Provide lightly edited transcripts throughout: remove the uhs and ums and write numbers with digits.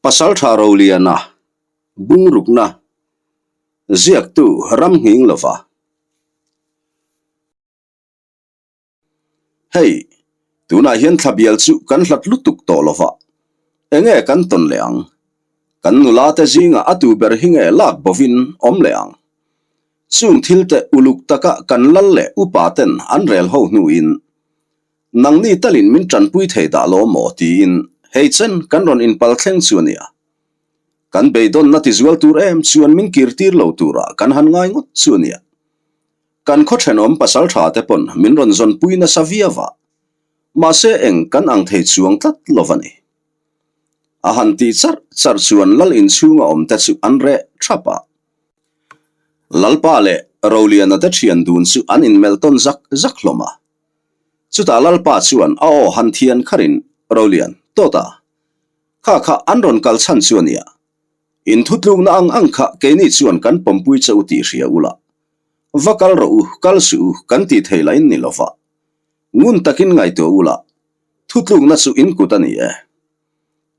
Pasaltha Roliana, Bungrukna, Ziaktu Ramnghing lova. Hei, tunah hian thlabial chu kan hlat lutuk tawh lova, enge kan tawn leh ang? Kan nula te zingah a tu ber hi nge lak bovin awm leh ang? Chung thil te uluk taka kan lal leh upa ten an rel ho hnuin Nangni talin min tanpui thei dah lo maw tiin hei chen kan rawn inpal thleng chu a nia. Kan beidawnna tizual tur em chuan min kirtir lo turah kan han ngai ngawt chu a nia. Kan khaw thenawm pasal tha te pawn min rawn zawnpui nasa viau a, mahse eng kan ang thei chuang tlat lo va ni. A han tih charh charh chuan lal inchhunga awm te chu an reh thap a. Lalpa leh Roliana te thian dun chu an inmelh tawn zak zak hlawm a. Chutah Lalpa chuan a aw han thian kharin, Rolian, tawta, kha kha an rawn kal chhan chu a nia. In thutlukna ang ang kha keini chuan kan pawmpui che u tih hria ula. Va kal rawh u, kal suh u, kan tih thei lahin ni lova. Ngun takin ngaihtuah ula, thutlukna chu in kut a ni e.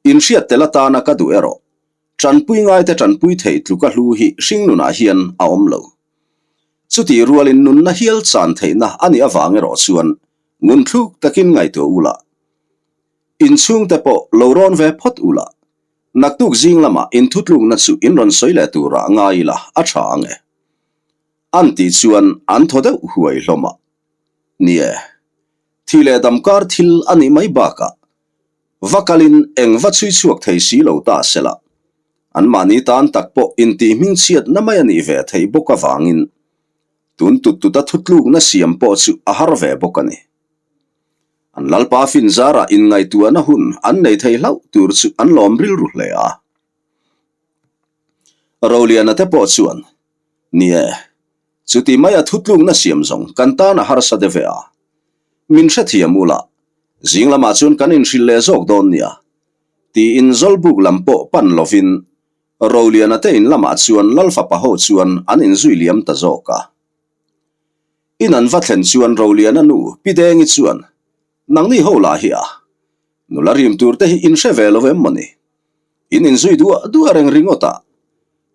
In hriat tel atana ka duh erawh, Tanpui ngaite tanpui thei tluka hlu hi hringnunah hian a awm lo. Chutih rualin nunna hial chan theihna a nih avang erawh chuan ngunthluk takin ngaihtuah ula. Inchhungte pawh lo rawn ve phawt ula, naktuk zing lamah inthutlukna chu in rawn sawi leh turah ngai ila a tha ang e. An tih chuan an thaw deuh huai hlawm a. Ni e, thih leh damkar thil a nih mai bakah Va kalin eng va chhui chhuak thei si lo ta sela, anmahni tan tak pawh intih hmingchhiatna mai a nih ve theih bawk avangin tun tut tuta thutlukna siam pawh chu a har ve bawk a ni. An Lalpa fin zarah inngaihtuahna hun an nei thei hlauh tur chu an lawm rilru hle a. Roliana te pawh chuan, Ni e, Chuti mai a thutlukna siam zawng kan tan a harsa de ve a. Min hrethiam ula, zing lamah chuan kan inhrilh leh zawk dawn nia, tiin Zawlbuk lam pawh pan lovin Roliana te in lamah chuan Lalfapa ho chuan an inzui liam ta zawk a. In an va thlen chuan Roliana nu Pi Dengi chuan, Nangni ho lah hi a, nula rim tur te hi in hre ve lo em mawni? In inzui duah duah reng ringawt a,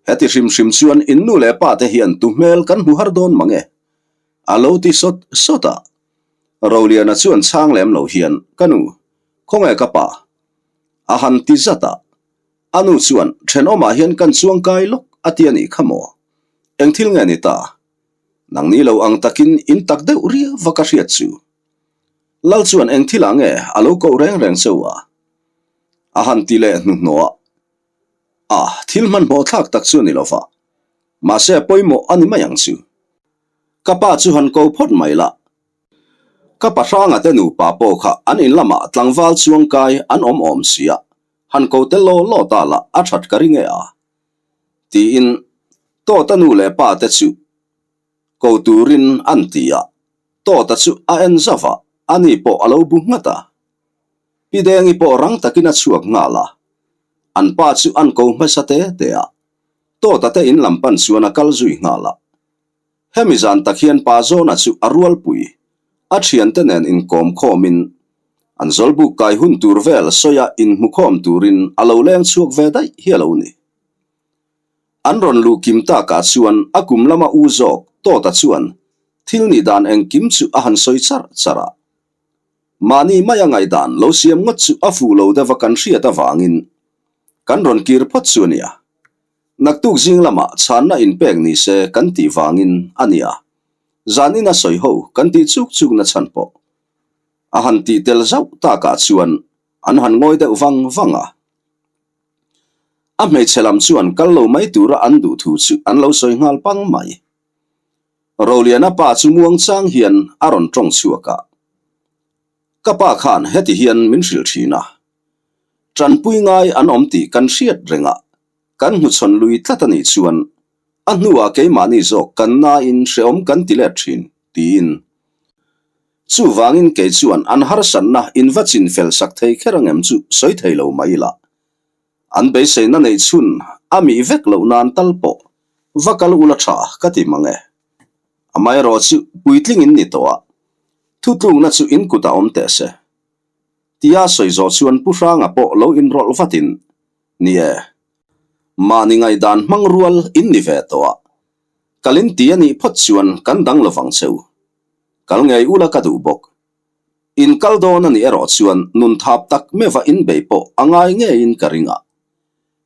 heti hrim hrim chuan in nu leh pa te hian tu hmel kan hmu har dawn mang e, a lo ti sawt sawt a. Roliana chuan chhang lem lo hian, Ka nu, khawnge ka pa? A han ti zat a. A nu chuan, Thenawmah hian kan chuang kai lawk a ti a nih kha maw? Eng thil nge ni ta? Nangni lo ang takin in tak deuh riau va ka hriat chu. Lal chuan eng thilah nge a lo koh reng reng cheu a? A han ti leh hnuhnawh a. A, thil hmanhmawh thlak tak chu a ni lo va. Mahse a pawimawh a ni mai ang chu. Ka pa chu han ko phawt mai la. Ka pa hranga te nupa pawh kha an in lamah tlangval chuangkai an awm awm si a, han ko tel law law ta la a that ka ring e a. Tiin Tawta nu leh pa te chu ko turin an ti a. Tawta chu a en zauh a, ani pawh a lo bu nghat a. Pi Dengi pawh rang takin a chhuak nghal a, an pa chu an ko hmasa te te a, Tawta te in lam pan chuan a kal zui nghal a. Hemi zan tak hian pa Zawna chu a rualpui, a thiante nen inkawm khawmin an zawlbuk kai hun tur vel sawia inhmukhawm turin a lo leng chhuak ve daih hi a lo ni. An rawn luh kim takah chuan a kum lama u zawk Tawta chuan thil nih dan engkim chu a han sawi char char a. Mahni maia ngaihdan lo siam ngawt chu a fuh lo deuh a kan hriat avangin kan rawn kir phawt chu a nia. Naktuk zing lamah chhanna inpek ni se kan tih vangin a nia. Zanin a sawi ho kan tih chuk chuk na chhan pawh a han tih tel zauh takah chuan an han ngawi deuh vang vang a. A hmeichhe lam chuan kal lo mai tura an duh thu chu an lo sawi nghal pang mai. Roliana pa chu muang chang hian a rawn tawng chhuak a, Ka pa khan heti hian min hrilh thin a, tanpui ngai an awm tih kan hriat reng a, kan hnuchhawn lui tlat a nih chuan a hnuah keimahni zawk kan nain hrehawm kan ti let thin, tiin. Chuvangin kei chuan an harsatna in va chin fel sak thei kher angem chu sawi thei lo mai ila. An beiseina neih chhun a mih vek loh nan tal pawh va kal ula tha ka ti mang e. Amaherawh chu puitling in ni tawh a, thutlukna chu in kutah awm teh se. Tia sawi zawh chuan Pu Hranga pawh lo inrawlh vatin. Ni e, mahni ngaihdan hmang rual in ni ve tawh a, kal in ti a nih phawt chuan kan dang lovang che u. Kal ngei ula ka duh bawk. In kal dawn a nih erawh chuan nun thap tak meuha in bei pawh a ngai ngeiin ka ring a,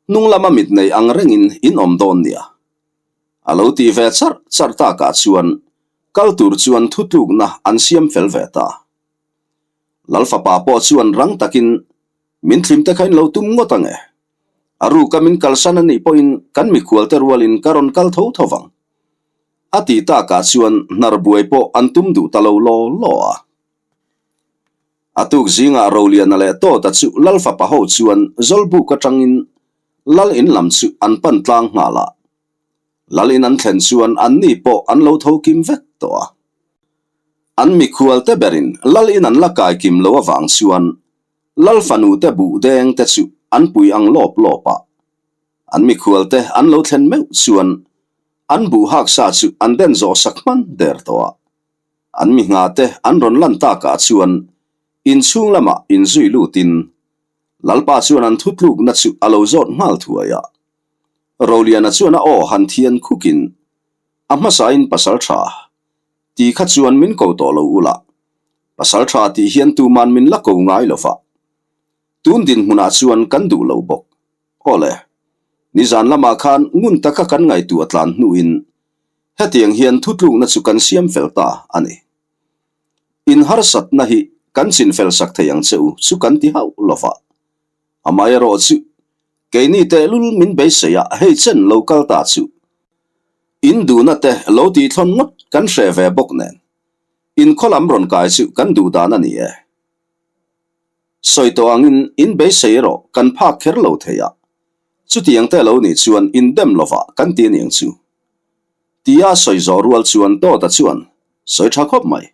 hnung lama mit nei ang rengin in awm dawn nia. A lo tih ve charh charh takah chuan kal tur chuan thutlukna an siam fel ve ta. Lalfapa pawh chuan rang takin Min thlim te kha in lo tum ngawt ang e. A ruka min kalsan a nih pawhin kan mikhual te rualin ka rawn kal tho tho vang. A tih takah chuan hnar buai pawh an tum duh ta lo law law a. A tuk zingah Roliana leh Tawta chu Lalfapa ho chuan Zawlbuk atangin Lal in lam chu an pan tlang nghal a. Lal in an thlen chuan anni pawh an lo tho kim vek tawh a. An mikhual te berin Lal in an la kai kim lo avang chuan Lal fanu te buh deng te chu an pui ang lawp lawp a. An mikhual te an lo thlen meuh chuan an buh hak sa chu an den zawh sak hman der tawh a. An mi hna te an rawn lan takah chuan inchhung lamah inzui lutin Lalpa chuan an thutlukna chu a lo zawt nghal thuai a. Roliana chuan a aw han thian khukin, A hmasain pasal tha ti kha chuan min ko tawh lo ula, pasal tha tih hian tuman min la ko ngai lo va, tun dinhmunah chuan kan duh lo bawk. Awle, nizan lamah khan ngun taka kan ngaihtuah tlan hnuin hetiang hian thutlukna chu kan siam fel ta a ni. In harsatna hi kan chinfel sak thei ang che u chu kan ti hauh lo va. Amaherawh chu, keini tehlul min beisei a hei chen lo kal ta chu. In duhna te lo tihthlawn ngawt kan hre ve bawk nen, in khaw lam rawn kai chu kan duh dan a ni e. Sawi tawh angin in beisei erawh kan phak kher lo thei a, chutiang te lo nih chuan in dem lovah kan ti aniang chu. Tia sawi zawh rual chuan Dawta chuan sawi tha khawp mai,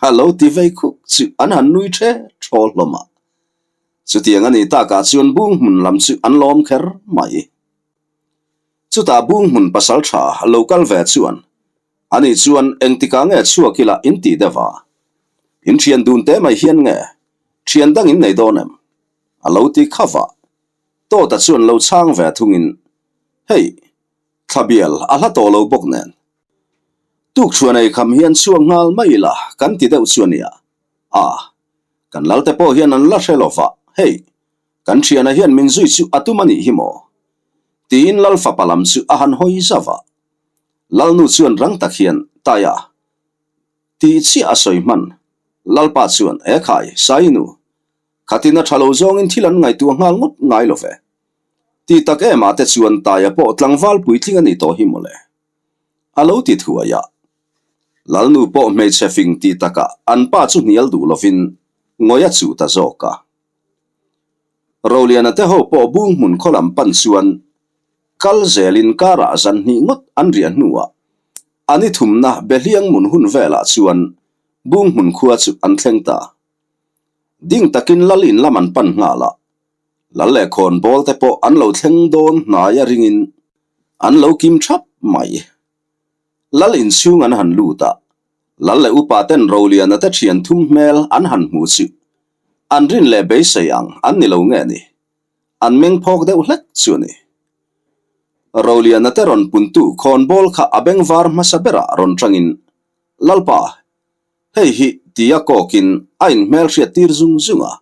a lo ti vei khuk chu an han nui the thaw hlawm a. Chutiang a nih takah chuan bung hmun lam chu an lawm kher mai. Chutah bung hmun pasal tha lo kal ve chuan ani chuan engtikah nge chhuak ila in tih deuh a? In thian dun te mai hian nge thian dang in nei dawn em? A lo ti kha vah. Tawta chuan lo chhang ve thungin, Hei, thlabial a hla tawh lo bawk nen. Tukchhuan ei kham hian chhuak nghal mai ila kan ti deuh chu a nia. A, Kan lalte pawh hian an la hre lo va, Hei, kan thiana hian min zui chu a tum a nih hi maw? Tiin Lal fapa lam chu a han hawi zauh a. Lalnu chuan rang tak hian, Taia, tih chiah a sawi hman. Lalpa chuan, E khai, Sainu, khatin a tha lo zawngin thil an ngaihtuah nghal ngawt ngai lo ve. Ti tak em ah te chuan Taia pawh tlangval puitling a nih tawh hi mawle. A lo ti thuai a. Lalnu pawh hmeichhe fing ti takah an pa chu hnial duh lovin ngawi a chuh ta zawk a. Roliana te ho pawh bung hmun khaw lam pan chuan kal zelin karah zan hnih ngawt an riah hnuah a ni thumna Behliang mun hun velah chuan bung hmun khua chu an thleng ta. Ding takin lal in lam an pan nghal a, Lal leh khawnbawl te pawh an lo thleng dawn hnai a ringin an lo kim thap mai. Lal inchhung an han lut a, Lal leh upa ten Roliana te thian thum hmel an han hmu chu an rin leh beisei ang an ni lo nge ni, an meng phawk deuh hlek chu a ni. Roliana te rawn puntu khawnbawl kha a bengvar hmasa berah rawn tangin, Lalpa, hei hi tia kawkin a inhmelhriat tir zung zung a.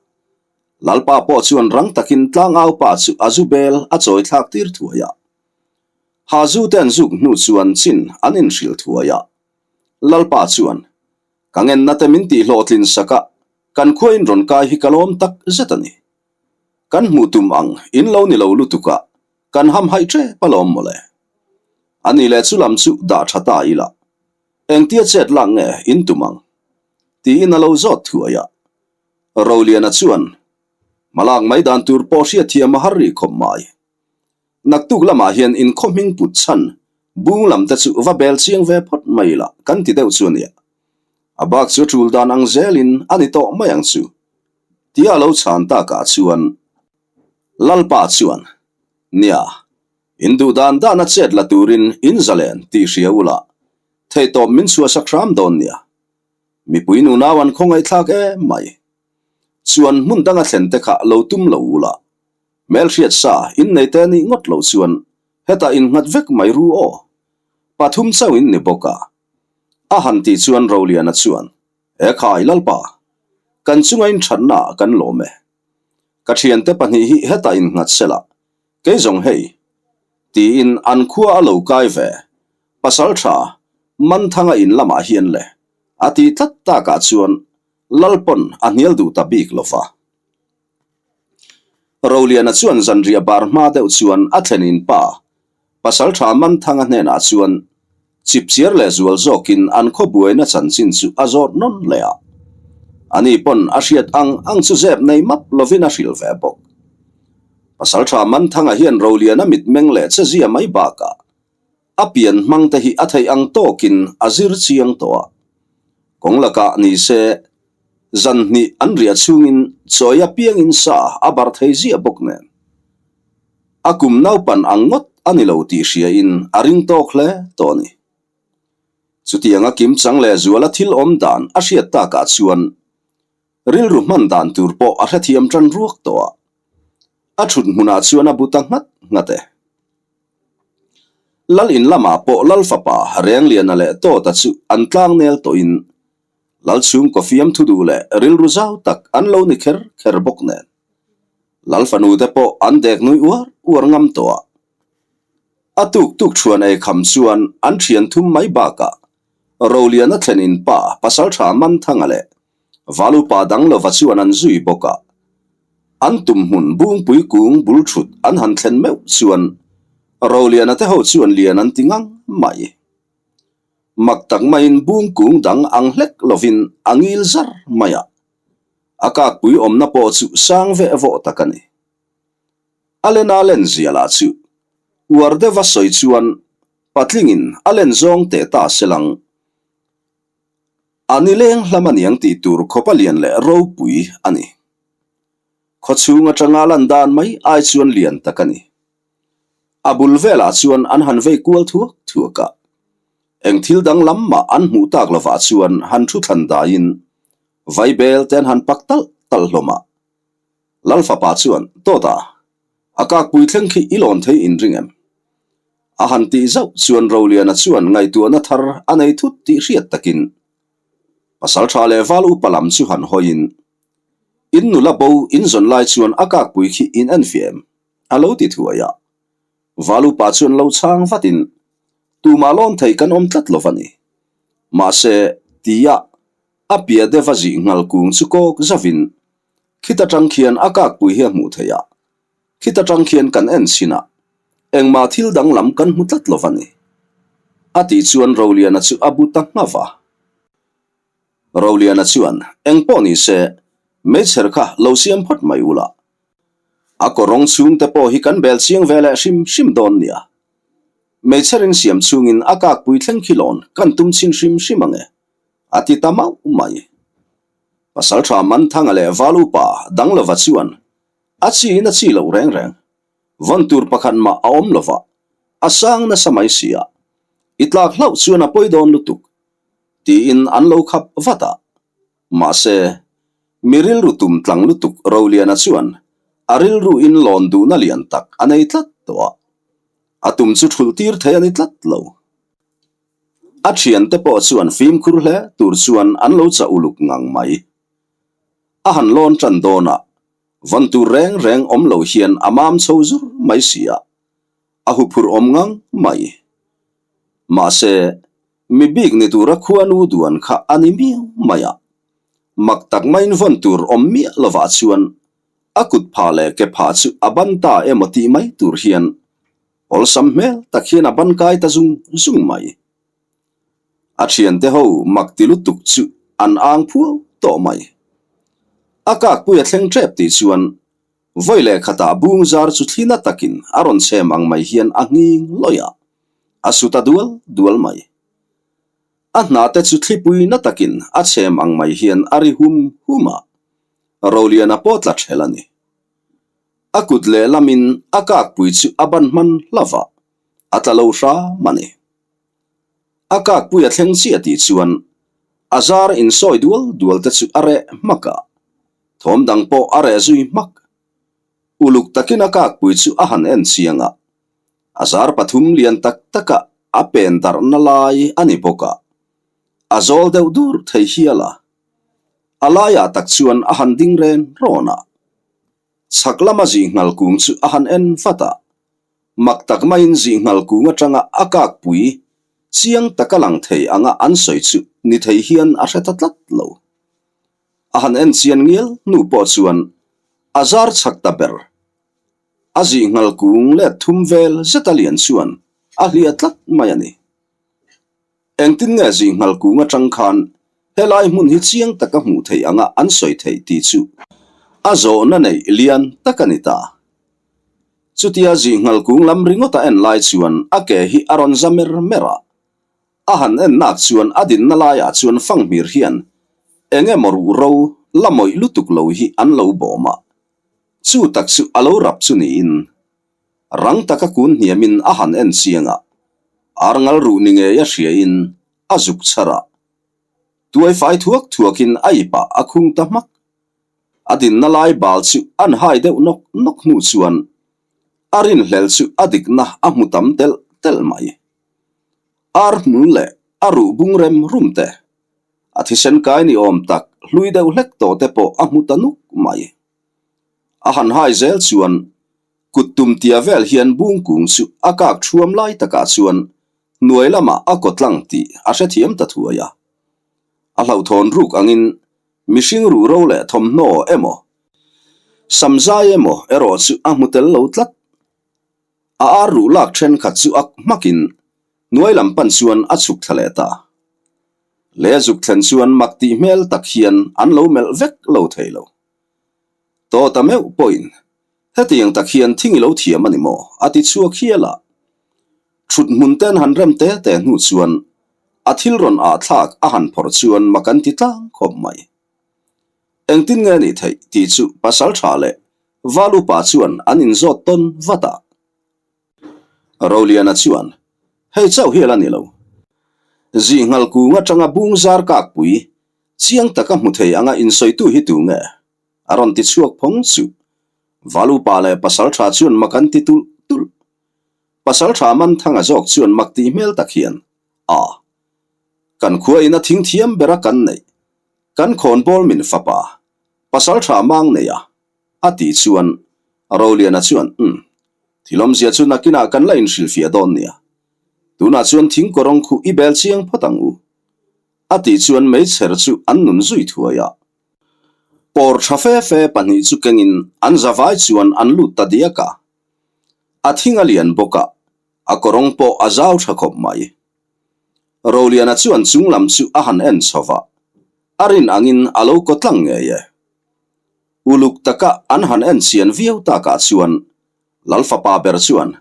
Lalpa pawh chuan rang takin tlangau pa chu a zu bel a chawi thlak tir thuai a. Ha zu te an zuk hnu chuan chin an inhrilh thuai a. Lalpa chuan, Ka ngenna te min tih hlawhtlin sak a, kan khua in rawn kai hi ka lawm tak zet a ni. Kan hmuh tum ang in lo ni lo lutuk a, kan hamhaih tep alawm mawle. A ni leh chu lam chu dah tha ta ila. Engtia chet lak nge in tum ang? Tiin a lo zawt thuai a. Roliana chuan, Hmalak mai dan tur pawh hriatthiam a har rih khawp mai. Naktuk lamah hian in khaw hming put chhan bung lam te chu va bel chiang ve phawt mai ila kan ti deuh chu a nia. A bak chu a tul dan ang zelin a ni tawh mai ang chu. Tia a lo chhan takah chuan Lalpa chuan, Nia, In duh dan dana chet la turin in zalen tih hria ula, theihtawp min chhuahsak hram dawn nia. Mipui nunau an khawngaihthlak em mai. Chuan hmun danga thlen te kha lo tum lo ula. Hmelhriat sa innei te nih ngawt loh chuan hetah innghat vek mai ru aw. Pathum chauh in ni bawk a. A han tih chuan Roliana chuan, E khai Lalpa, kan chunga inthatna ah kan lawm e. Ka thiante pahnih hi hetah innghat sela, kei zawng hei, tiin an khua a lo kai ve, Pasaltha Manthanga in lamah hian le, a tih tlat takah chuan Lalpawn a hnial duh ta bik lo va. Roliana chuan zanriah bar hma deuh chuan a thlenin pa, Pasaltha Manthanga hnenah chuan chipchiar leh zual zawkin an khaw buaina chanchin chu a zawt nawn leh a. Ani pawn a hriat ang ang chu zep nei map lovin a hrilh ve bawk. Pasaltha Manthanga hian Roliana mitmeng leh chezia mai bakah A pian hmang te hi a theih ang tawkin a zir chiang tawh a. Kawng lakah ni se, zan hnih an riah chhungin chawi apiangin sa a bar thei ziah bawk nen. A kum naupan ang ngawt a ni lo tih hriain a ring tawk hle tawh a ni. Chutianga kimchang leh zuala thil awm dan a hriat takah chuan rilru hman dan tur pawh a hrethiam tan ruak tawh a. A thut hmunah chuan a bu ta nghat nghat e. Lal in lamah pawh Lal fapa Rengliana leh Tawta chu an tlangnel tawhin Lal chhungkaw fiamthu duh leh rilru zau tak an lo ni kher kher bawk nen Lal fanu te pawh an dek nui uar uar ngam tawh a. A tuk tuk thuan ei kham chuan an thian thum mai bakah Roliana thlen in pa Pasaltha Manthanga leh Valupa dang lova chuan an zui bawk a, an tum hmun Bungpui kung bul thut an han thlen meuh chuan Roliana te ho chuan lian an ti ngang mai. Mak tak maiin bung kung dang ang hlek lovin a ngil zar mai a, a kakpui awmna pawh chu sang veh vawh tak a ni. A lena len zia lah chu uar deuha sawi chuan patlingin a len zawng teh ta se lang. A ni leng hlam a niang tih tur khawpa lian leh ropui a ni. Khaw chhung atanga lan dan mai ai chuan lian tak a ni. A bul velah chuan an han vei kual thuak thuak a. Eng thil dang lam mah an hmuh tak lovah chuan han thu thlan daiin vaibel te an han pak talh talh hlawm a. Lal fapa chuan, Tawta, a kakpui thleng khi i lawn thei in ring em? A han tih zauh chuan Roliana chuan ngaihtuahna thar a nei thut tih hriat takin pasal tha leh val upa lam chu han hawiin, In nula bo in zawn lai chuan a kakpui khi in en fiah em? a lo ti thuai a. Val upa chuan lo chhang vatin, Tumah lawn thei kan awm tlat lo va ni. Mahse, tia a pia deuh a zih nghal kung chu kawk zauhin, Khit atang khian a kakpui hi a hmuh theih a, khit atang khian kan en chhin a, engmah thil danglam kan hmu tlat lo va ni. A tih chuan Roliana chu a bu ta nghauh a. Roliana chuan, Engpawh ni se, meichher kha lo siam phawt mai ula. A kawrawng chhung te pawh hi kan bel chiang ve leh hrim hrim dawn nia. Meichherin siam chhungin a kakpui thleng khi lawn kan tum chhin hrim hrim ang e, a ti ta mauh mai. Pasalṭha Manthanga leh Valupa Danglova chuan a chiin a chi loh reng reng. Vawn tur pakhat mah a awm lova, a sang nasa mai si a, i tlak hlauh chuan a pawi dawn lutuk, tiin an lo khap vat a. Mahse, mi rilru tum tlang lutuk Roliana chuan a rilru in lawn duhna lian tak a nei tlat tawh a, a tum chu thulh tir thei a ni tlat lo. A thiante pawh chuan fimkhur hle tur chuan an lo chah uluk ngang mai. A han lawn tan dawn a, vawn tur reng reng awm lo hian a mam chho zur mai si a, a huphurh awm ngang mai. Mahse, mi bik ni tura khuanu duan kha a ni miau mai a, mak tak maiin vawn tur awm miah lovah chuan a kut phah leh ke phah chu a ban ta emaw tih mai tur hian Awlsam hmel tak hian a ban kai ta zung zung mai. A thiante ho mak ti lutuk chu an ang phuau tawh mai. A kakpui a thleng tep tih chuan vawi leh khatah bung zar chu thli na takin a rawn chhem ang mai hian a nghing lawih a, a su ta dual dual mai. A hnate chu thlipui na takin a chhem ang mai hian a ri hum hum a, Roliana pawh tla ṭhel a ni. A kut lehlamin a kakpui chu a ban hman hlauh a, a tla lo hram a ni. A kakpui a thleng chiah tih chuan a zar insawi dual dual te chu a reh hmak a, thawm dang pawh a reh zui hmak. Uluk takin a kakpui chu a han en chiang a, a zar pathum lian tak taka a pen darhna lai a ni bawk a, a zawl deuh dur thei hial a. A laiah tak chuan a han ding ren rawn a. Chhak lama zihnghal kung chu a han en vat a, mak tak maiin zihnghal kung atanga a kakpui chiang taka lang thei anga an sawi chu ni thei hian a hre ta tlat lo. A han en chian ngial hnu pawh chuan a zar chhak ta ber. A zihnghal kung let thum vel zeta lian chuan a hliah tlat mai a ni. Engtin nge zihnghal kung atang khan helai hmun hi chiang taka hmuh theih anga an sawi theih tih chu a zawhna neih lian tak a ni ta. Chutia zihnghal kung lam ringawt a en lai chuan a ke hi a rawn za mer mer a. A han en nak chuan a dinna laiah chuan fanghmir hian eng emaw ruhro la mawih lutuk lo hi an lo bawm a. Chu tak chu a lo rap chu niin Rang taka kun hniamin a han en chiang a, ar ngal ruh ni ngei a hriain a zuk chhar a. Tuai fai thuak thuakin a ipah a khung ta hmak. A dinna lai bal chu an hai deuh nawk nawk hnu chuan a rinhlel chu a dikna a hmu tam telh telh mai. Ar hmul leh a ruh bung rem rum te, a thisen kai ni awm tak hlui deuh hlek tawh te pawh a hmu ta nuk mai. A han hai zel chuan kut tum tia vel hian bung kung chu a kak thuam lai takah chuan hnuai lamah a kaw tlang tih a hrethiam ta thuai a. A hlauhthawn ruk angin mihring ruh ro leh thawmhnaw emaw, samzai emaw erawh chu a hmu tel lo tlat. A ar ruh lak thenkhat chu ak hmakin hnuai lam pan chuan a chhuk thla leh ta. Le zuk thlen chuan mak tih hmel tak hian an lo melh vek lo thei lo. Tawta meuh pawhin hetiang tak hian thing i lo thiam a ni maw? a ti chhuak hial a. Thut hmun ten han rem te te hnu chuan a thil rawn ah thlak a han phawrh chuan mak an ti tlang khawp mai. Engtin nge nih theih tih chu pasal tha leh val upa chuan an inzawt tawn vat a. Roliana chuan, Hei chauh hial a ni lo. Zihnghal kung atanga bung zar kakpui Chiang taka hmu thei anga insawitu hi tu nge? A rawn ti chhuak phawng chu. Valupa leh Pasaltha chuan mak an ti tulh tulh. Pasaltha Manthanga zawk chuan mak tih hmel tak hian, A. Kan khua ina thing thiam bera kan neih. Kan khawnbawl min fapa. Pasaltha mang nei a. A tih chuan Roliana chuan, Umm. Thilawmzia chu nakinah kan la inhrilhfiah dawn nia. Tunah chuan thing kawrawng khuh i bel chiang phawt ang u. A tih chuan meichher chu an nun zui thuai a. Pawr tha fe fe pahnih chu kengin an zavai chuan an lut ta diak a. A thing a lian bawk a, a kawrawng pawh a zau tha khawp mai. Roliana chuan chung lam chu a han en chho va, a rin angin a lo kaw tlang ngei e. Uluk taka an han en chian viau takah chuan Lalfapa ber chuan,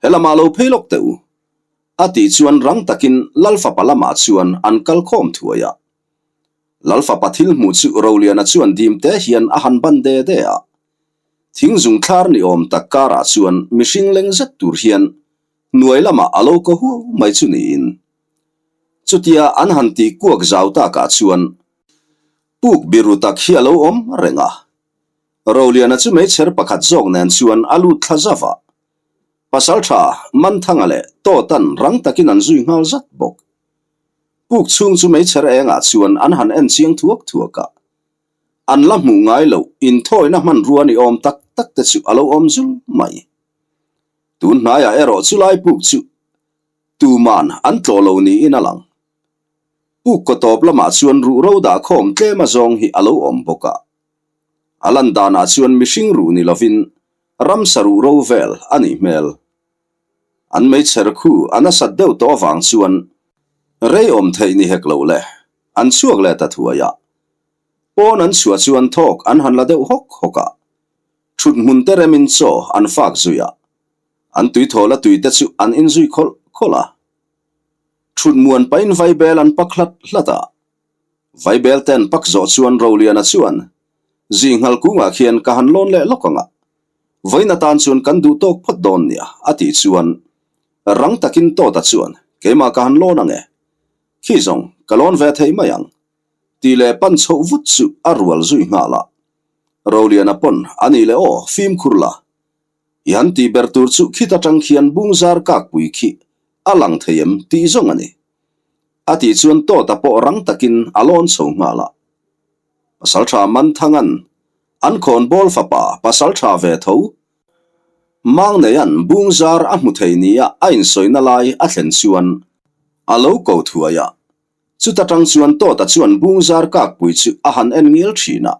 Helamah lo phei lawk teh u, A tih chuan rang takin Lalfapa lamah chuan an kal khawm thuai a. Lalfapa thil hmuh chu Roliana chuan dim te hian a han ban de de a. Thing zung thlar ni awm tak karah chuan mihring leng zet tur hian hnuai lamah a lo kaw huau mai chu niin. Chutia an han tih kuak zau takah chuan puk biru tak hi a lo awm reng a. Roliana chu meichher pakhat zawk nen chuan a lut thla zauh a. Pasaltha Manthanga leh Tawtan rang takin an zui nghal zat bawk. Puk chhung chu meichher engah chuan an han en chiang thuak thuak a. An la hmuh ngai loh inthawina hmanrua ni awm tak tak te chu a lo awm zul mai. Tun hnaiah erawh chulai puk chu tuman an tlawh lo niin a lang. Puk kaw tawp lamah chuan ruhro dah khawm tlem azawng hi a lo awm bawk a. A lan danah chuan mihring ruh ni lovin ramsa ruh ro vel a nih hmel. An meichher khu a nasat deuh tawh avang chuan rei awm theih ni hek lo le, an chhuak leh ta thuai a. Pawn an chhuah chuan thawk an han la deuh hawk hawk a, thut hmun te remin chaw an fak zui a, an tuithawl a tui te chu an inzui khawlh khawlh a. Thut muan pahin vaibel an pak hlat hlat a, Vaibel ten pak zawh chuan Roliana chuan, Zinghal kungah khian ka han lawn leh lawk ang a, vawiin atan chuan kan duh tawk phawt dawn nia, a tih chuan rang takin Tawta chuan, Keimah ka han lawn ang e, khi zawng ka lawn ve thei mai ang, tih leh pan chhoh vut chu a rual zui nghal a. Roliana pawn, A nih leh aw, fimkhur la. I han tih ber tur chu khit atang khian bungzar kakpui khi a lang thei em tih zawng a ni. A tih chuan Tawta pawh rang takin a lawn chho nghal a. Pasaltha Manthangan an khawnbawl fapa pasaltha ve tho Mangneian bungzar a hmu thei nia a insawina lai a thlen chuan a lo ko thuai a. Chuta tang chuan Tawta chuan bungzar kakpui chu a han en ngial thin a.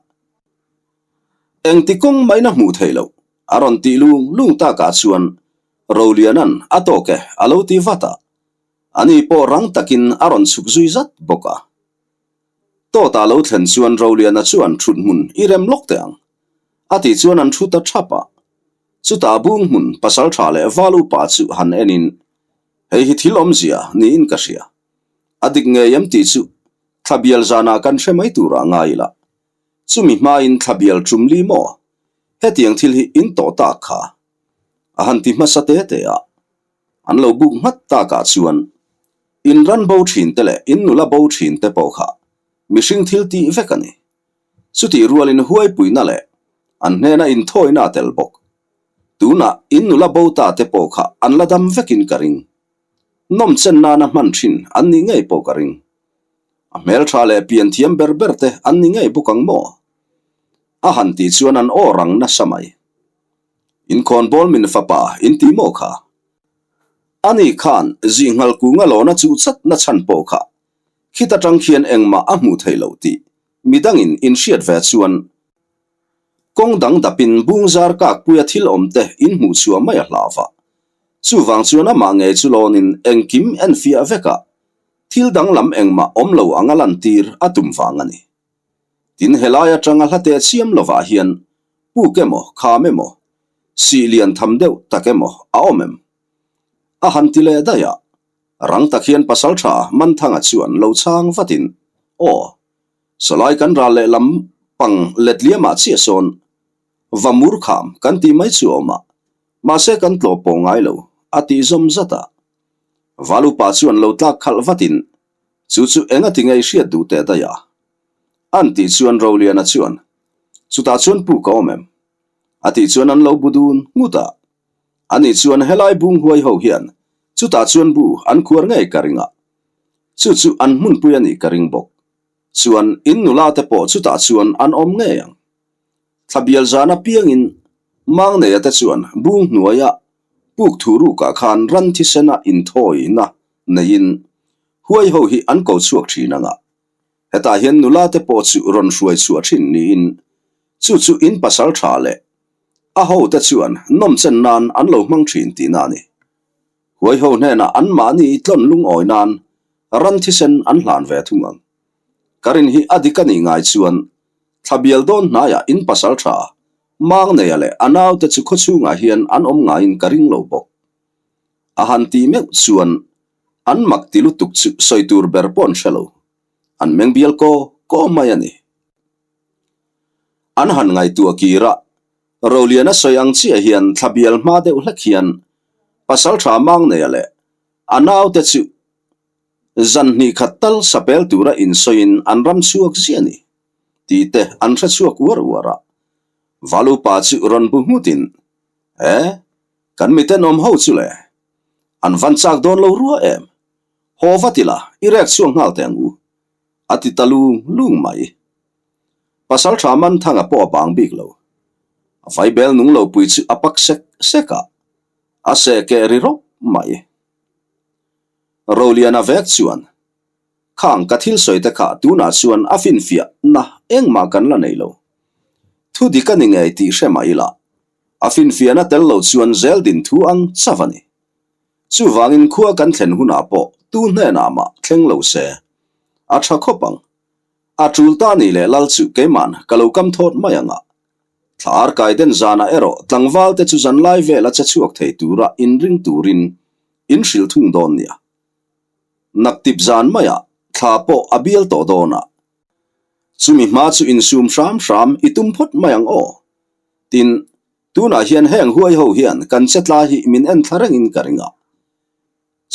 Engti kawng maina hmuh theih loh a rawn tih lung lung takah chuan Rolianan a tawk e a lo ti vat a. Ani pawh rang takin a rawn chhuk zui zat bawk a. Tawta lo thlen chuan Roliana chuan thut hmun i rem lawk teh ang a tih chuan an thu ta thap a. Chutah bung hmun pasal tha leh val upa chu han enin hei hi thil awmzia niin ka hria. A dik ngei em tih chu thla bial zanah kan hre mai turah ngai ila. Chumi hmain thla bial tum li maw? Hetiang thil hi in tawh tak kha a han ti hmasa te te a. An lo buk nghat takah chuan in ran bo thin te leh in nula bo thin te pawh kha mihring thil tih vek a ni. Chutih rualin huaipuina leh an hnena inthawina a tel bawk. Tunah in nula bo ta te pawh kha an la dam vekin ka ring. Nawmchen nana hman thin an nih ngei pawh ka ring. A hmeltha leh pian thiam ber ber te an ni ngei bawk ang maw? A han tih chuan an aw rang nasa mai. Inkhawnbawl min fapa in ti maw kha? Ani khan zihnghal kunga lawna chuh chat na chhan pawh kha khit atang khian engmah a hmuh theih loh tih midangin in hriat ve chuan Kawng dang dapin bungzar kakpuia thil awmte in hmuh chhuah mai a hlau va. Chuvang chuan amah ngei chu lawnin engkim enfiah vekah thil danglam engmah awm lo anga lantir a tum vang a ni. Tin helai atanga hla teh chiam lovah hian puk emaw kham emaw sih lian tham deuh tak emaw a awm em? A han ti leh daih a, rang tak hian pasaltha Manthanga chuan lo chhang vatin, Aw. Sawlai kan ral leh lam pang letliamah chiah sawn va mur kham kan tih mai chu a awm a, mahse kan tlawh pawh ngai lo, a tih zawm zat a. Valupa chuan lo tlak khalh vatin, Chu chu enga ti ngei hriat duh teh daih a? An tih chuan Roliana chuan, Chutah chuan puk a awm em? A tih chuan an lo bu dun nghut a. Ani chuan helai bung huai ho hian chutah chuan bu an khuar ngei ka ring a. Chu chu an hmunpui a nih ka ring bawk. Chuan in nula te pawh chutah chuan an awm ngei ang. Thla bial zan apiangin Mangneia te chuan bung hnuaia puk thu rukah khan ran thisena inthawina neiin huai ho hi an ko chhuak thin ang a. Hetah hian nula te pawh chu rawn hruai chhuah thin niin chu chu in pasal tha leh a ho te chuan nawmchen nan an lo hmang thin tihna a ni. Huai ho hnenah anmahni tlawn lungawi nan ran thisen an hlan ve thung ang. Ka rin hi a dik a nih ngai chuan thla bial dawn hnaiah in pasal tha Mangneia leh a naute chu khawchhungah hian an awm ngaiin ka ring lo bawk. A han tih meuh chuan an mak ti lutuk chu sawi tur ber pawh an hre lo. An meng bial kaw kaw mai a ni. An han ngaihtuah kir a, Roliana sawi ang chiah hian thla bial hma deuh hlek hian Pasaltha Mangneia leh a naute chu zan hnih khat tal sapel tura insawiin an ram chhuak ziah a ni tih te an hre chhuak uar uar a. Valupa chu rawn bu nghutin, E, kan mitenawm ho chu le, an van chak dawn lo rua em? Haw vat ila, i rek chhuak nghal teh ang u, a ti ta lung lung mai. Pasal tha man thanga pawh a bang bik lo. A vaibel nung lo pui chu a pak sek sek a, a seh keh ri rawp mai. Roliana vek chuan, Khang ka thil sawi te kha tunah chuan a finfiah na engmah kan la nei lo. Thu dik a ni ngei tih hre mah ila, a finfiahna tel lo chuan zel din thu ang chauh a ni. Chuvangin khua kan thlen hunah pawh tu hnenah mah thleng lo se, a tha khawp ang. A tul ta ni leh lal chu keiman ka lo kam thawt mai ang a. Thla arkai den zanah erawh tlangval te chu zanlai vel a che chhuak thei tura inring turin in hrilh thung dawn nia. Naktip zan maiah thla pawh a bial tawh dawn a. Chumi hma chu insum hram hram i tum phawt mai ang aw. Tin, tunah hian heng huai ho hian kan che tla hi min en thla rengin ka ring a.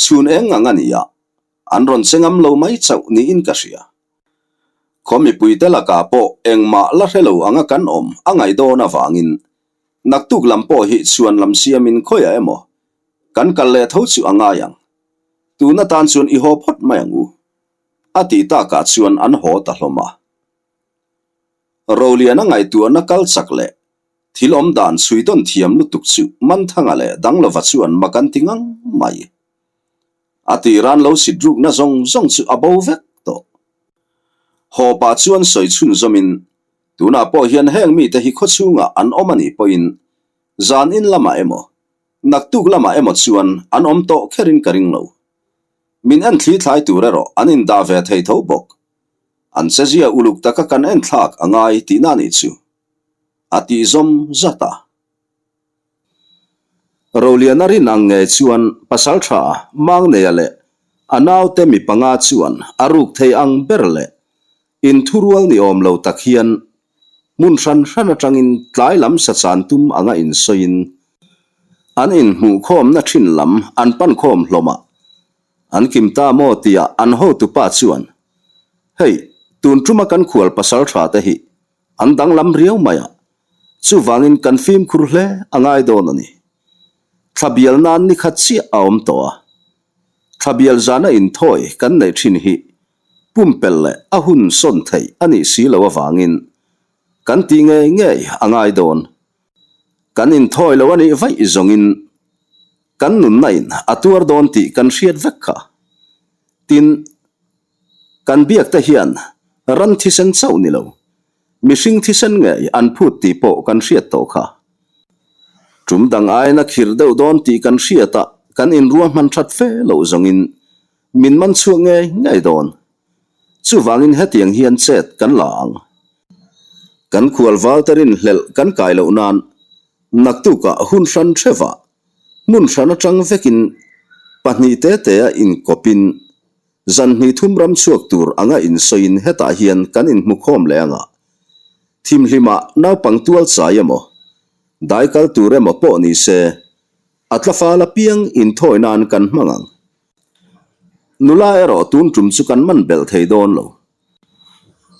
Chhun eng ang a ni a, an rawn che ngam lo mai chauh niin ka hria. Khaw mipuite lakah pawh engmah la hre lo anga kan awm a ngaih dawn avangin. Naktuk lam pawh hi chhuan lam siamin khawiah emaw kan kal leh tho chu a ngai ang. Tun atan chuan i haw phawt mai ang u. A tih takah chuan an haw ta hlawm a. Roliana ngaihtuahna kal chak leh thil awm dan chhui dawn thiam lutuk chu Manthanga leh Danglova chuan mak an ti ngang mai. A tiran lo sit rukna zawng zawng chu a bo vek tawh. Haw pah chuan sawi chhunzawmin tunah pawh hian heng mite hi khawchhungah an awm a nih pawhin zan in lamah emaw, naktuk lamah emaw chuan an awm tawh kherin ka ring lo. Min en thli thlai tur erawh an indah ve thei tho bawk. An chezia uluk taka kan en thlak a ngai tihna a nih chu. A tih zawm zat a. Roliana rin ang ngei chuan Pasaltha Mangneia leh a naute mi panga chuan a ruk thei ang ber leh inthurual ni awm lo tak hian hmun hran hran atangin tlai lam sachan tum anga insawiin an inhmuhkhawmna thin lam an pankhawm hlawm a. An kim ta maw tia an hotupa chuan, Hei, tun tuma kan khual pasaltha te hi an danglam riau mai a, Chuvangin kan fimkhur hle a ngai dawn a ni. Thla bial nan ni khat chiah a awm tawh a. Thla bial zana inthawi kan neih thin hi pumpelh leh a hun sawn theih a nih si loh avangin kan tih ngei ngei a ngai dawn. Kan inthawi lo a nih vaih zawngin kan nunna in a tuar dawn tih kan hriat vek kha. Tin, kan biak te hian ran thisen chauh ni lo. Mihring thisen ngei an phut tih pawh kan hriat tawh kha. Tum dang aiin a khirh deuh dawn tih kan hriat a, kan inruahman that fe loh zawngin min man chhuak ngei ngei dawn. Chuvangin hetiang hian chet kan la ang. Kan khual val te rinhlelh kan kai loh nan naktukah hun hran hrevah hmun hran atang vekin pahnih te te a inkawpin Zan hnih thum ram chhuak tur anga insawiin hetah hian kan inhmukhawm leh anga thimhlimah naupang tual chai emaw, dai kal tur emaw pawh ni se, a tlafal apiang inthawi nan kan hmang ang. Nula erawh tun tum chu kan man belh thei dawn lo.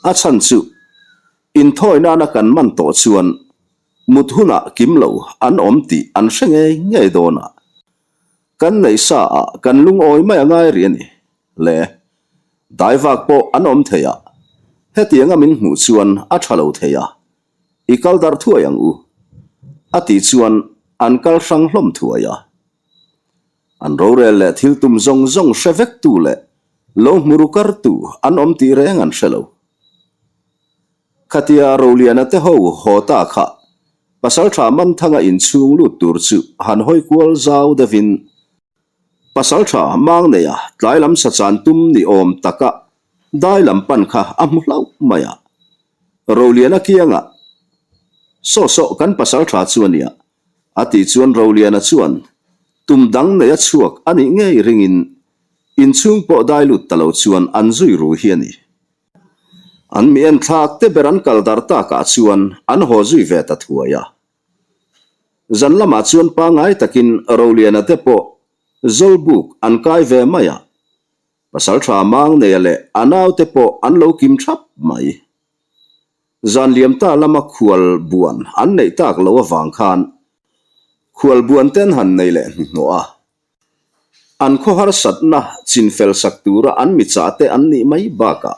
A chhan chu inthawi nana kan man tawh chuan mut hunah kim lo an awm tih an hre ngei ngei dawn a. Kan neih sa ah kan lungawi mai a ngai rih a ni. Le, dai vak pawh an awm thei a, hetianga min hmuh chuan a tha lo thei a, i kal darh thuai ang u. A tih chuan an kal hrang hlawm thuai a. An rorel leh thil tum zawng zawng hre vek tu leh lo hmu ru kar tu an awm tih reng an hre lo. Khatia Roliana te ho haw ta kha Pasaltha Manthanga inchhung lut tur chu han hawi kual zau deuhin Pasaltha Mangneia tlai lam sachan tum ni awm taka dai lam pan kha a hmu hlauh mai a. Roliana kiangah, Saw saw kan Pasaltha chu a nia, a tih chuan Roliana chuan tum dang neia chhuak a nih ngei ringin inchhung pawh dai lut ta lo chuan an zui ru hi a ni. An mi en thlak te ber an kal dar takah chuan an haw zui ve ta thuai a. Zan lamah chuan pangngai takin Roliana te pawh Zawlbuk an kai ve mai a, Pasaltha Mangneia leh a naute pawh an lo kim thap mai. Zan liam ta lama khual buan an neih tak loh avang khan khual buan te an han nei leh hnuhnawh a. An khaw harsatna chinfel sak tura an mi chah te an nih mai bakah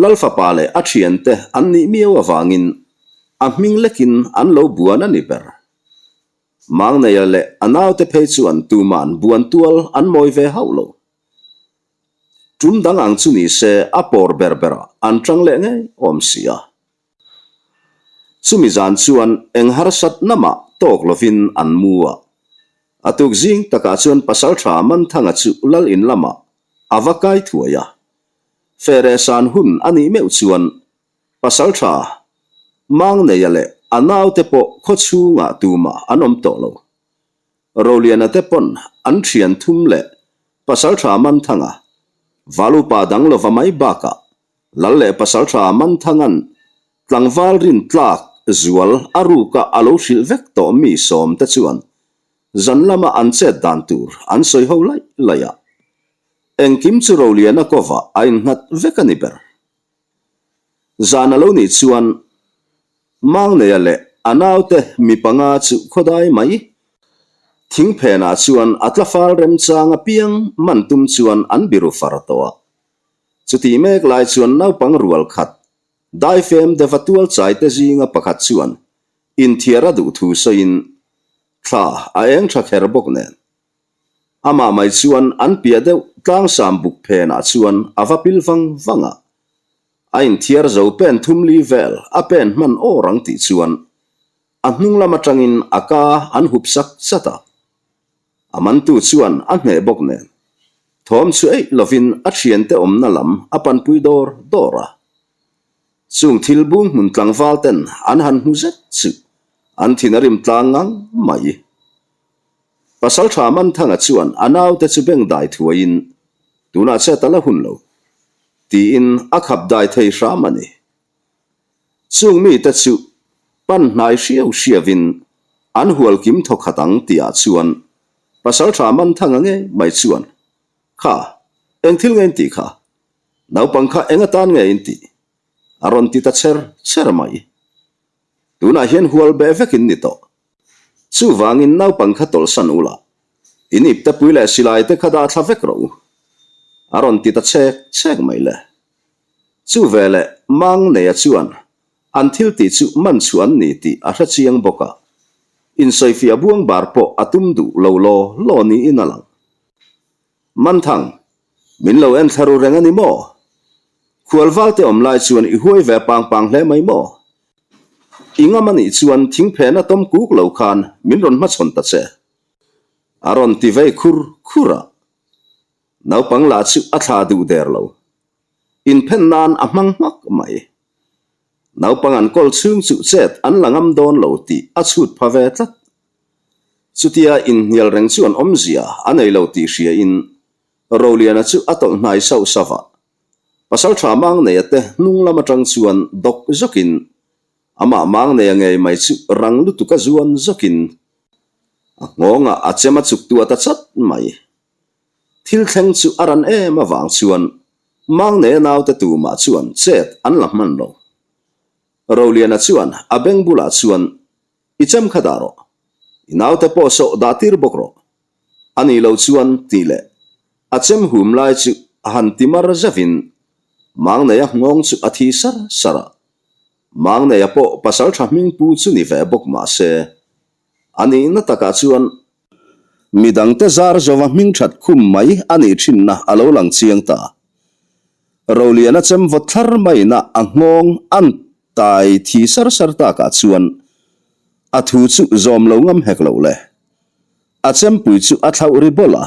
Lal fapa leh a thiante an nih miau avangin a hming lekin an lo buan a ni ber. Mangneia leh a naute phei chuan tuman buan tual an mawi ve hauh lo. Tum dang ang chu ni se a pawr ber berah an tang leh ngei awm si a. Chumi zan chuan eng harsat namah tawk lovin an mu a. A tuk zing takah chuan Pasaltha Manthanga chu lal in lamah a va kai thuai a. Fere san hun a nih meuh chuan Pasaltha Mangneia leh a naute pawh khaw chhungah tumah an awm tawh lo. Roliana te pawn an thian thum leh Pasaltha Manthanga, Valupa dang lova mai bakah Lal leh Pasaltha Manthangan tlangval rin tlak zual a ruka a lo hrilh vek tawh mi sawm te chuan zan lama an chet dan tur an sawi ho laih laih a. Engkim chu Roliana kawvah a innghat vek a ni ber. Zan a lo nih chuan Mangneia leh. a naute mi panga chu khawdai mai. Thing phenah chuan a tla fal remchang apiang man tum chuan an biru far tawh a. Chutih mek lai chuan naupang rual khat, daifem deva tual chai te zinga pakhat chuan inthiar a duh thu sawiin thla a eng tha kher bawk nen. Amah mai chuan an piah deuh tlangsam buk phenah chuan a va pil vang vang a. A inthiar zo pen thum li vel a pen hman awr ang tih chuan a hnung lam atangin a ka an hup sak chat a. A mantu chuan a hneh bawk nen thawm chu eih lovin a thiante awmna lam a panpui dawr dawr a. Chung thil bung hmun tlangval ten an han hmu zet chu an thin a rim tlang ngang mai. Pasalṭha Manthanga chuan a naute chu beng dai thuaiin, Tunah chet a la hun lo, tiin a khap dai thei hram a ni. Chung mite chu pan hnai hriau hriauin an hual kim thawkhat ang tihah chuan Pasalṭha Manthanga ngei mai chuan, Kha, eng thil nge in tih kha? Naupang kha eng atan nge in tih? a rawn ti ta cher cher mai. Tunah hian hual beh vek in ni tawh. Chuvangin naupang kha tawlhsan ula, in iptepui leh silai te kha dah thla vek rawh u, a rawn ti ta chek chek mai le. Chu veleh Mang Neia chuan an thil tih chu man chhuah an ni tih a hre chiang bawk a, insawifiah buang bar pawh a tum duh lo law law niin a lang. Manthang, min lo en thla ru reng a ni maw? Khualvalte awm lai chuan i huai ve pang pang hle mai maw? I ngam a nih chuan thingphehna tawm kuk lo khan min rawn hmachhawn ta che. A rawn ti vei khur khur a. Naupang lah chu a thla duh der lo. Inphen nan a hmang hmak mai. Naupang an kawl chhung chu chet an la ngam dawn lo tih a chhut pha ve tlat. Chutia inhnial reng chuan awmzia a nei lo tih hriain Roliana chu a tawlh hnai sauh sauh a. Pasalṭha Mangneia te hnung lam aṭang chuan dawk zawkin amah Mangneia ngei mai chu rang lutuk a zuan zawkin a nghawngah a chem a chuk tuah ta chat mai. Thil thleng chu a ran em avang chuan Mangneia naute tumah chuan chet an la hman lo. Roliana chuan a beng bulah chuan I chem kha dah rawh. I naute pawh sawh dah tir bawk rawh. A nih lo chuan tih leh a chem hum lai chu a han ti mar zeuhin Mangneia nghawng chu a thi sar sar a. Mangneia pawh pasal tha hming pu chu ni ve bawk mah se, a nihna takah chuan midangte zar zova hming that khum mai a nih thinna a lo lang chiang ta. Roliana chem vawt thlar maina a nghawng an Tai thi sar sar takah chuan a thu chu zawm lo ngam hek lo le. A chempui chu a thlauh ri bawlh a.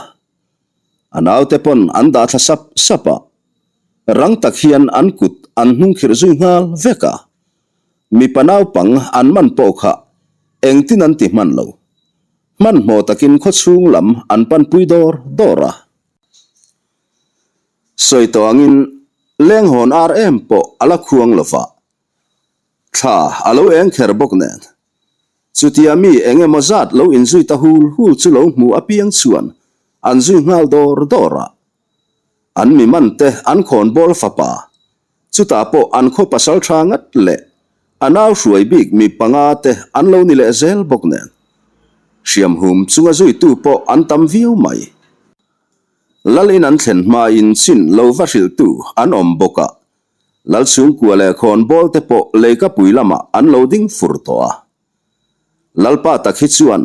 A naute pawn an dah thla sap sap a. Rang tak hian an kut an hnung khirh zui nghal vek a. Mipa naupang an man pawh kha engtin an ti hman lo. Hmanhmawh takin khawchhung lam an panpui dawr dawr a. Sawi tawh angin lenghawn ar em pawh a la khuang lo va, thla a lo eng kher bawk nen. Chutia mi eng emaw zat lo inzui ta hul hul chu lo hmu apiang chuan an zui nghal dawr dawr a. An mi man te an khawn bawl fapa, chutah pawh an khaw pasal tha ngat leh a nau hruai bik mi panga te an lo ni leh zel bawk nen. Hriamhum chunga zuitu pawh an tam viau mai. Lalin an thlen hmain chin lo va hrilhtu an awm bawk a, Lal chhungkua leh khawnbawl te pawh leikapui lamah an lo ding fur tawh a. Lalpa tak hi chuan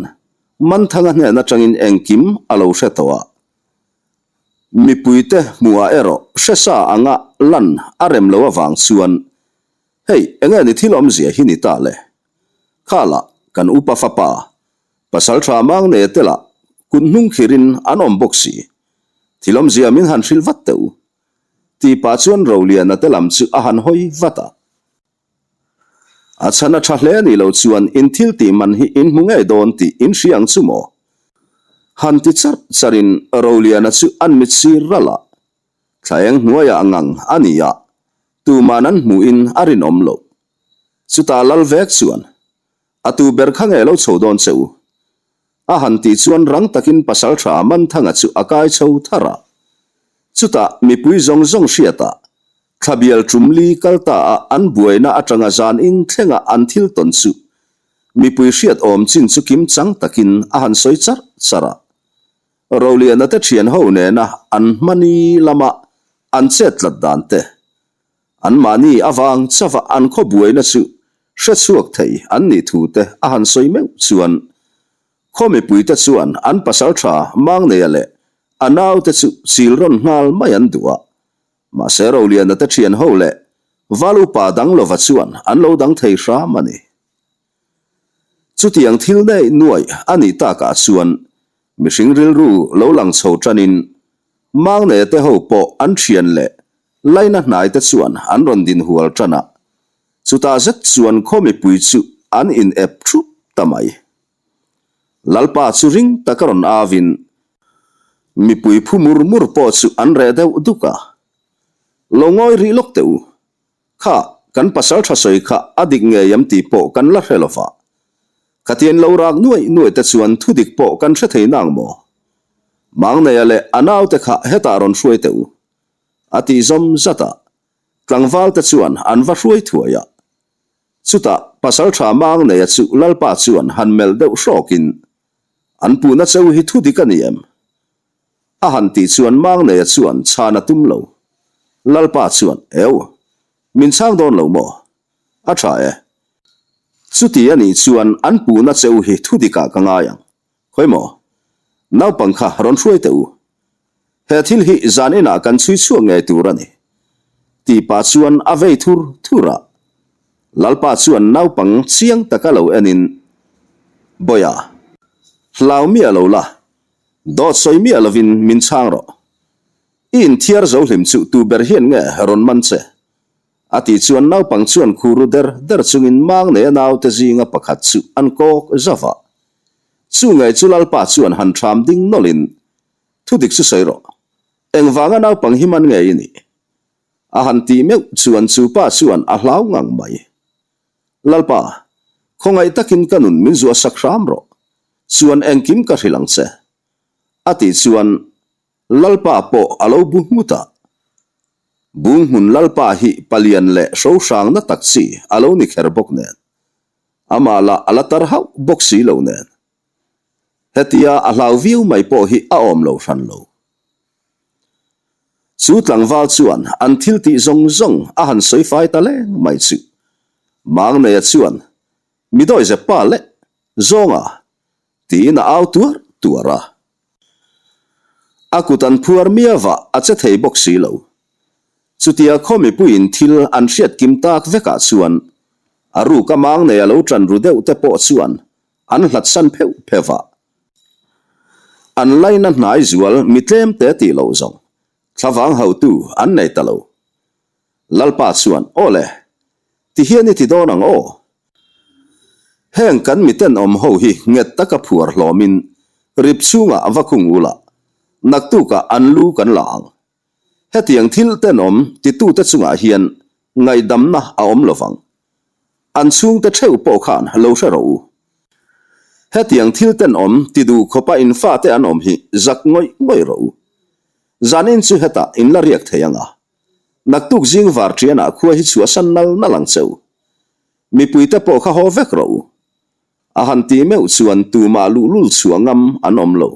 Manthanga hnen atangin engkim a lo hre tawh a, mipuite hmuhah erawh hresa anga lan a rem lo avang chuan hei enge ni thil awmzia hi ni ta le? Khalah kan upa fapa Pasal tha mang nei te lah kut hnung khirin an awm bawk si. Thil awmzia min han hrilh vat teh u. Tih pah chuan Roliana te lam chu a han hawi vat a. A chhan a tha hle nih loh chuan in thil tih man hi in hmu ngei dawn tih in hria ang chu maw? Han ti charh charhin Roliana chu an mit sir ralh a. Thla eng hnuaiah ngang a ni a, tuman an hmuhin a rinawm loh. Chutah lal vek chuan A tu ber kha nge lo chho dawn che u? A han tih chuan rang takin pasalṭha Manthanga chu a kai chho thar a. Chutah mipui zawng zawng hriatah thlabial ṭum li kal ta a an buaina aṭanga zan in thlenga an thil tawn chu. Mipui hriat awm chin chu kim chang takin a han sawi charh charh a. Roliana te thian ho nena an hmani lama an chet tlat dan te, anmahni avang chauha an khaw buaina chu hre chhuak thei an nih thu te a han sawi meuh chuan khaw mipuite chuan an pasal tha Mangneia leh a naute chu chil rawn nghal mai an duh a. Mahse Roliana te thian ho leh Val upa dang lova chuan an lo dang thei hram a ni. Chutiang thil neih nuaih a nih takah chuan mihring rilru lo lang chho tanin Mangnea te ho pawh an thian leh laina hnai te chuan an rawn din hual tan a, chutah zet chuan khaw mipui chu an in ep thup ta mai. Lalpa chu ring taka rawn avin mipui phu mur mur pawh chu an reh deuh duk a. Lo ngawi rih lawk teh u. Kha, kan pasal tha sawi kha a dik ngei em tih pawh kan la hre lova. Khatian lo rak nuaih nuaih te chuan thu dik pawh kan hre thei nang maw? Mangneia leh a naute kha hetah rawn hruai teh u. A tih zawm zat a, tlangval te chuan an va hruai thuai a. Chutah pasal tha Mangneia chu Lalpa chuan han melh deuh hrawkin, An puhna cheu hi thu dik a ni em? A han tih chuan Mangneia chuan chhan a tum lo. Lalpa chuan, Eu, min chhang dawn lo maw? A tha e. Chuti a nih chuan an puhna che u hi thu dikah ka ngai ang. Khawi maw? Naupang kha rawn hruai teh u. He thil hi zan inah kan chhui chhuak ngei tur a ni. Tih pah chuan a vei thur thur a. Lalpa chuan naupang chiang taka lo enin, Bawiha, hlau miah lo la, Dawt sawi miah lovin min chhang rawh. I inthiar zo hlim chu tu ber hian nge rawn man che? A tih chuan naupang chuan khu ru der der chungin mang nei a naute zinga pakhat chu an kawk zauh a. Chu ngei chu Lalpa chuan han ṭham ding nawlhin, Thu dik chu sawi rawh. Engvanga naupang hi man nge i nih? A han tih meuh chuan chu pa chuan a hlau ngang mai. Lalpa, khawngaih takin ka nun min zuahsak hram rawh. Chuan engkim ka hrilh ang che. A tih chuan Lalpa pawh a lo bu nghut a. Bunghmun Lalpa hi palian leh hrohrang na tak chi a lo ni kher bawk nen. Amah lah a la tar hauh bawk si lo nen. Hetia a hlau viau mai pawh hi a awm lo hran lo. Chu tlangval chuan an thil tih zawng zawng a han sawi fai ta leng mai chu. Mangneia chuan Mi dawizep pa leh zawnga tiin a au tuar tuar a. A kut an phuar miavah a che thei bawk si lo. Chutia khaw mipuiin thil an hriat kim tak vekah chuan a ruk a mang nei a lo tan ru deuh te pawh chuan an hlatsan pheuh pheuh a. An laina hnai zual mi tlem te tih loh zawng thlavang hautu an nei ta lo. Lalpa chuan, Aw le, ti hian i ti dawn ang aw. Heng kan mitenawm ho hi nghet taka phuar hlawmin rip chhungah va khung ula, naktukah an lu kan la ang. Hetiang thil tenawm titute chungah hian ngaihdamna a awm lo vang. An chhungte theuh pawh khan lo hre rawh u. Hetiang thil tenawm ti duh khawpa in fate an awm hi zak ngawih ngawih rawh u. Zanin chu hetah in la riak thei ang a. Naktuk zing var ṭianah khua hi chhuahsan nal nal ang che u. Mipuite pawh kha haw vek rawh u. A han tih meuh chuan tumah luhlul chhuah ngam an awm lo.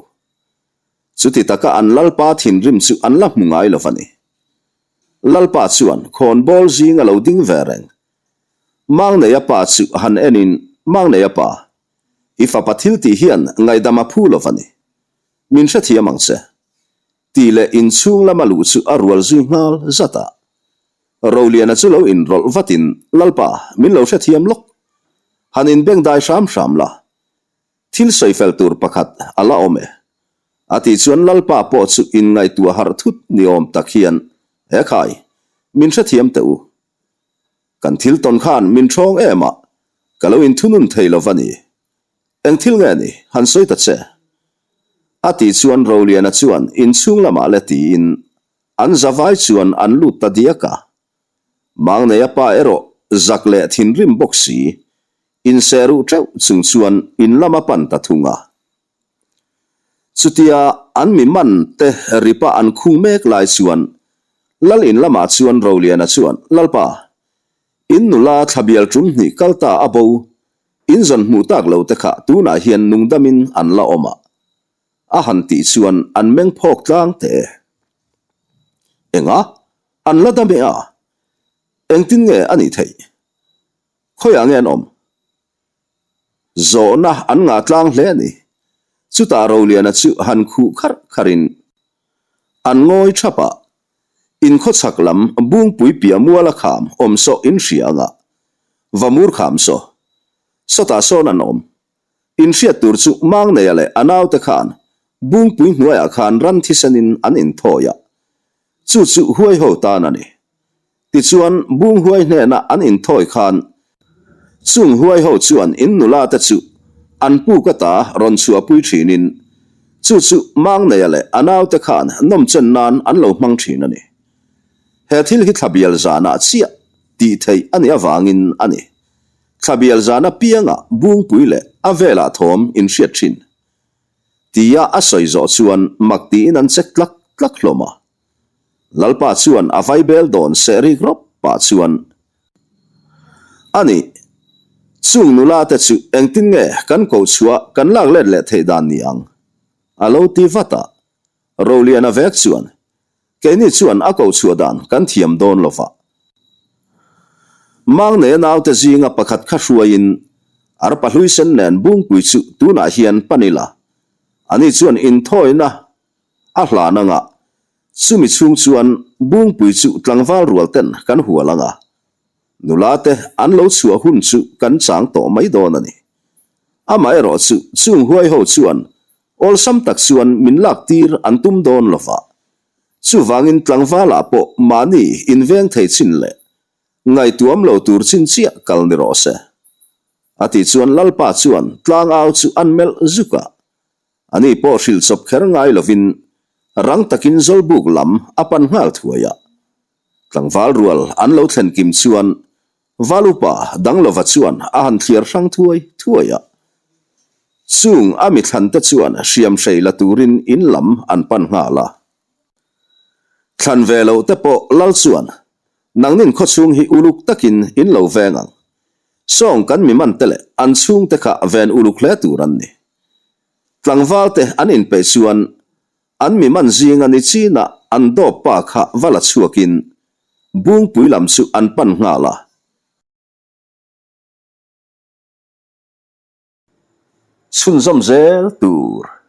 Chuti taka an Lalpa thinrim chu an la hmu ngai lo va ni. Lalpa chuan khawnbawl zing a lo ding ve reng. Mangneia pa chu han enin, Mangneia pa, i fapa thil tih hian ngaihdam a phu lo va ni. Min hrethiam ang che. Tih leh inchhung lama luh chu a rual zui nghal zat a. Roliana chu lo inrawlh vatin, Lalpa, min lo hrethiam lawk. Han inbengdai hram hram la. Thil sawi fel tur pakhat a la awm e. A tih chuan Lalpa pawh chu inngaihtuah harh thut ni awm tak hian, He khai, min hrethiam teh u. Kan thil tawn khan min ṭhawng em a, ka lo inthunun thei lo va ni. Eng thil nge ni? Han sawi ta che. A tih chuan Roliana chuan inchhung lamah le tiin an zavai chuan an lut ta diak a. Mangneia pa erawh zak leh thinrim bawk si, inseh ruh teuh chung chuan in lam a pan ta thung a. Chutia an mi man te ripa an khung mek lai chuan Lal in lamah chuan Roliana chuan, Lalpa, in nula thlabial tum hnih kal ta a bo. In zawn hmuh tak lo te kha tunah hian nungdamin an la awm a, a han tih chuan an meng phawk tlang teh e. Enga? An la dam e a? Engtin nge a nih theih? Khawiah nge an awm? Zawhna an ngah tlang hle a ni. Chutah Roliana chu han khuh kharh kharhin an ngawi thap a, In khawchhak lam Bungpui piah muala kham awm saw in hria anga va mur kham saw. Sawtah sawn an awm. In hriat tur chu Mangneia leh a naute khan Bungpui hnuaiah khan ran thisenin an inthawi a, chu chu huai ho tan a ni. Tichuan Bung huai hnena an inthawi khan chung huai ho chuan in nula te chu an puk ata rawn chhuahpui thinin chu chu Mangneia leh a naute khan nawmchen nan an lo hmang thin a ni. He thil hi thlabial zanah chiah tih theih a nih avangin a ni. Thlabial zan apianga Bungpui leh a velah thawm in hriat thin. Tia a sawi zawh chuan mak tiin an chek tlak tlak hlawm a. Lalpa chuan a vaibel dawn seh rik rawp pah chuan, A nih, chung nula te chu engtin nge kan ko chhuah kan lak let leh theih dan ni ang? A lo ti vat a. Roliana vek chuan, Keini chuan a ko chhuah dan kan thiam dawn lo va. Mangnei naute zinga pakhat kha hruaiin arpa hlui sen nen Bungpui chu tunah hian pan ila, ani chuan inthawina a hlan anga, chumi chhung chuan Bungpui chu tlangval rual ten kan hual anga, nula te an lo chhuah hun chu kan chang tawh mai dawn a ni. Amaherawhchu chung huai ho chuan Awlsam tak chuan min lak tir an tum dawn lo va. Chuvangin tlangvalah pawh mahni inveng thei chin leh ngaihtuam lo tur chin chiah kal ni rawh se. A tih chuan Lalpa chuan tlangau chu an melh zuk a. Ani pawh hrilh chawp kher ngai lovin rang takin Zawlbuk lam a pan nghal thuai a. Tlangval rual an lo thlen kim chuan Val upa Danglova chuan a han thliar hrang thuai thuai a. Chung a mi thlante chuan hriam hrei la turin in lam an pan nghal a. Thlan ve loh te pawh Lal chuan, Nangnin khawchhung hi uluk takin in lo veng ang. Sawng kan mi man te leh an chhungte kha ven uluk hle tur an ni. Tlangval te an inpeih chuan An mi man zinga ni chinah an dawp pa kha va la chhuakin Bungpui lam chu an pan nghal a. Chhunzawm zel tur.